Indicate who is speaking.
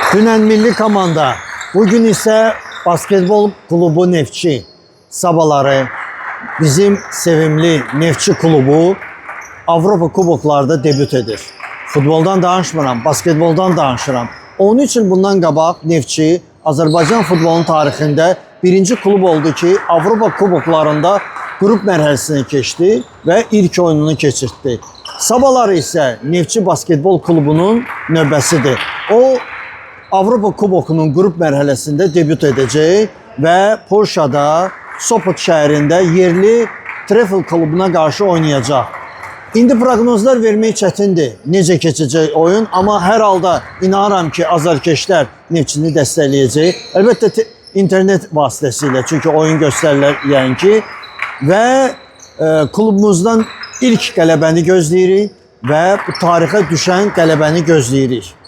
Speaker 1: Dünən milli komanda, bugün isə basketbol klubu Neftçi. Sabahları bizim sevimli Neftçi klubu Avropa kuboklarda debüt edir. Futboldan danışmıram, basketboldan danışıram. Onun üçün bundan qabaq Neftçi Azərbaycan futbolunun tarixində birinci klub oldu ki, Avropa kuboklarında qrup mərhələsinə keçdi və ilk oyununu keçirtdi. Sabahları isə Neftçi basketbol klubunun növbəsidir. O Avropa Kubokunun qrup mərhələsində debüt edəcək və Polşada, Sopot şəhərində yerli Trefl klubuna qarşı oynayacaq. İndi proqnozlar vermək çətindir. Necə keçəcək oyun, amma hər halda inanıram ki, azarkeşlər Neftçini dəstəkləyəcək. Əlbəttə internet vasitəsilə, çünki oyun göstərirlər yəni ki və klubumuzdan ilk qələbəni gözləyirik və bu tarixə düşən qələbəni gözləyirik.